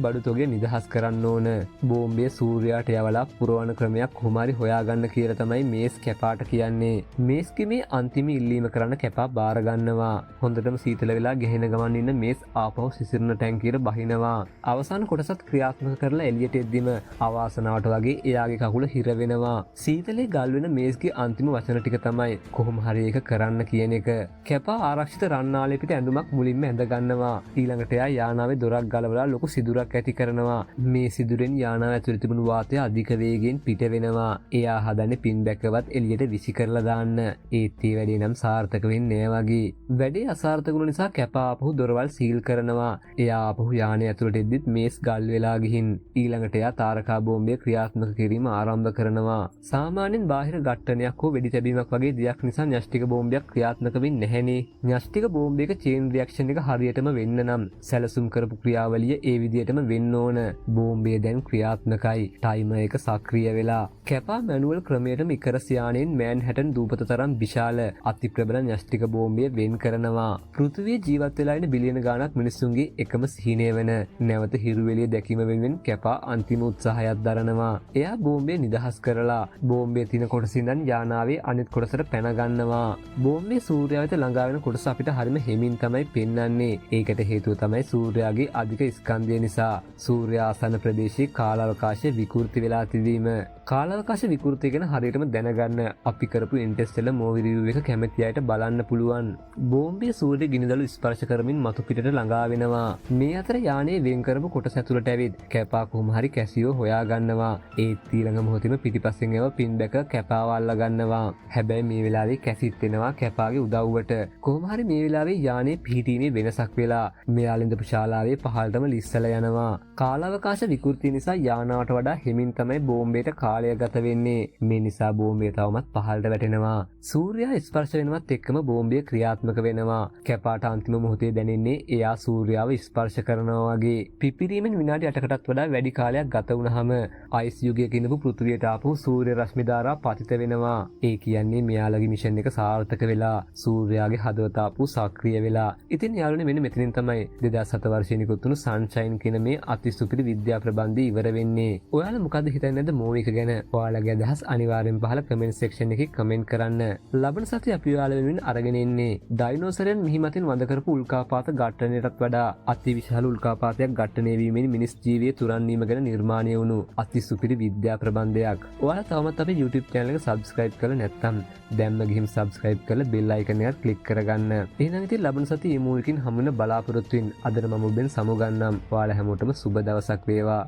Speaker 1: බඩු තොගේ නිදහස් කරන්න ඕන. බෝම්බය සූර්යාට යවලා පුරවන ක්‍රමයක් කොහොම හරි හොයාගන්න කියලා තමයි මේස් කැපාට කියන්නේ. මේස්ගේ මේ අන්තිම ඉල්ලීම කරන්න කැපා බාර ගන්නවා. හොඳටම සීතල වෙලා ගැහෙන ගමන් ඉන්න මේස් ආපහු සිසිරන ටැංකියට බහිනවා. අවසාන කොටසත් ක්‍රියාත්මක කරලා එළියට එද්දිම අවාසනාවට වගේ එයාගේ කකුල හිර වෙනවා. සීතලේ ගල් වෙන මේස්ගේ අන්තිම වචන ටික තමයි කොහොම හරි ඒක කරන්න කියන එක. කැපා ආරක්ෂිත රන්නාලේ පිට ඇඳුමක් මුලින්ම ඇඳ ගන්නවා. ඊළඟට එයා යානාවේ දොරක් ගලවලා ලොකු සිදුරක් ඇති කරනවා. මේ සිදුරෙන් යානාව ඇතුළේ තිබුණු වාතය අධික වේගයෙන් පිට වෙනවා. එයා හදන්නේ පින්බැකවත් එළියට විසි කරලා දාන්න. ඒත් ඒ වැඩේ නම් සාර්ථක වෙන්නේ නෑ වගේ. වැඩේ අසාර්ථක වුණ නිසා කැපා ආපහු දොරවල් සීල් කරනවා. එයා ආපහු යානය ඇතුළට එද්දිත් මේස් ගල් වෙලා ගිහින්. ඊළඟට එයා තාරකා බෝම්බය ක්‍රියාත්මක කිරීම ආරම්භ කරනවා. සාමාන්‍යයෙන් බාහිර ඝට්ටනයක් හෝ වෙඩි තැබීමක් වගේ දෙයක් නිසා න්‍යෂ්ටික බෝම්බයක් ක්‍රියාත්මක වෙන්නේ නැහැනේ. න්‍යෂ්ටික බෝම්බයක චේන් රියැක්ෂන් එක හරියටම වෙන්න නම් සැලසුම් කරපු ක්‍රියාවලිය ක්‍රමාවලිය ඒ විදිහටම වෙන්න ඕන. බෝම්බය දැන් ක්‍රියාත්මකයි. ටයිමර් එක සක්‍රිය වෙලා. කැපා මැනුවල් ක්‍රමයටම ඉකරස් යානයෙන් මෑන්හැටන් දූපත තරම් විශාල අතිප්‍රබල න්‍යෂ්ටික බෝම්බය වෙන් කරනවා. පෘථිවියේ ජීවත් වෙලා ඉන්න බිලියන ගාණක් මිනිස්සුන්ගේ එකම සිහිනය වෙන නැවත හිරු එළිය දැකීම වෙනුවෙන් කැපා අන්තිම උත්සාහයක් දරනවා. එයා බෝම්බය නිදහස් කරලා බෝම්බය තියෙන කොටස ඉඳන් යානාවේ අනිත් කොටසට පැන ගන්නවා. බෝම්බය සූර්යයා වෙත ළඟා වෙන කොටස අපිට හරිම හෙමින් තමයි පෙන්වන්නේ. ඒකට හේතුව තමයි සූර්යාගේ අධික ස්කන්ධය නිසා සූර්යා ආසන්න ප්‍රදේශයේ කාලාවකාශය විකෘති වෙලා තිබීම. කාලාවකාශ විකෘතිය ගැන හරියටම දැනගන්න අපි කරපු ඉන්ටර්ස්ටෙලර් මූවි රිවිව් එක කැමති අයට බලන්න පුළුවන්. බෝම්බය සූර්ය ගිනිදළු ස්පර්ශ කරමින් මතු පිටට ළඟා වෙනවා. මේ අතර යානයේ වෙන් කරපු කොටස ඇතුළට ඇවිත් කැපා කොහොම හරි කැසියෝ හොයා ගන්නවා. ඒත් ඊළඟ මොහොතේම පිටිපස්සෙන් ඇව පින්බැක කැපාව අල්ල ගන්නවා. හැබැයි මේ වෙලාවේ කැසිත් එනවා කැපාගේ උදව්වට. කොහොම හරි මේ වෙලාවේ යානයේ පිහිටීමේ වෙනසක් වෙලා මෙයාලා ඉඳපු ශාලාවේ පහළටම ලිස්සලා යනවා. කාලාවකාශ විකෘතිය නිසා යානාවට වඩා හෙමින් තමයි බෝම්බයට කාලය ගත වෙන්නේ. මේ නිසා බෝම්බය තවමත් පහළට වැටෙනවා. සූර්යයා ස්පර්ශ වෙනවත් එක්කම බෝම්බය ක්‍රියාත්මක වෙනවා. කැපාට අන්තිම මොහොතේ දැනෙන්නේ එයා සූර්යාව ස්පර්ශ කරනවා වගේ. පිපිරීමෙන් විනාඩි 8කටත් වඩා වැඩි කාලයක් ගත වුණාම අයිස් යුගයක ඉඳපු පෘථිවියට ආපහු සූර්ය රශ්මි ධාරා පතිත වෙනවා. ඒ කියන්නේ මෙයාලගේ මිෂන් එක සාර්ථක වෙලා, සූර්යාගේ හදවත ආපහු සක්‍රිය වෙලා. ඉතින් යාළුවනේ, මෙන්න මෙතනින් තමයි 2007 වර්ෂයේ නිකුත් වුණු සන්ෂයින් කියන මේ අතිසුපිරි විද්‍යා ප්‍රබන්ධය ඉවර වෙන්නේ. ඔයාලා මොකද්ද හිතන්නේ නැද්ද මූවි එක ගැන? ඔයාලගේ අදහස් අනිවාර්යෙන් පහළ කමෙන්ට් සෙක්ෂන් එකේ කමෙන්ට් කරන්න. ලබන සතියේ අපි ඔයාලා වෙනුවෙන් අරගෙන එන්නේ ඩයිනෝසරයන් මිහිමතින් වඳ කරපු උල්කාපාත ඝට්ටනයටත් වඩා අතිවිශාල උල්කාපාතයක් ඝට්ටනය වීමෙන් මිනිස් ජීවිය තුරන් වීම ගැන නිර්මාණය වුණු අතිසුපිරි විද්‍යා ප්‍රබන්ධයක්. ඔයාලා තවමත් අපේ YouTube channel එක subscribe කරලා නැත්නම් දැන්ම ගිහින් subscribe කරලා bell icon එකත් ක්ලික් කරගන්න. එහෙනම් ඉතින් ලබන සතියේ මේ මූවි එකකින් හමු වෙන බලාපොරොත්තුවෙන් අදට මම ඔබෙන් සමුගන්නම්. ඔයාලා හැමෝටම සුබ දවසක් වේවා.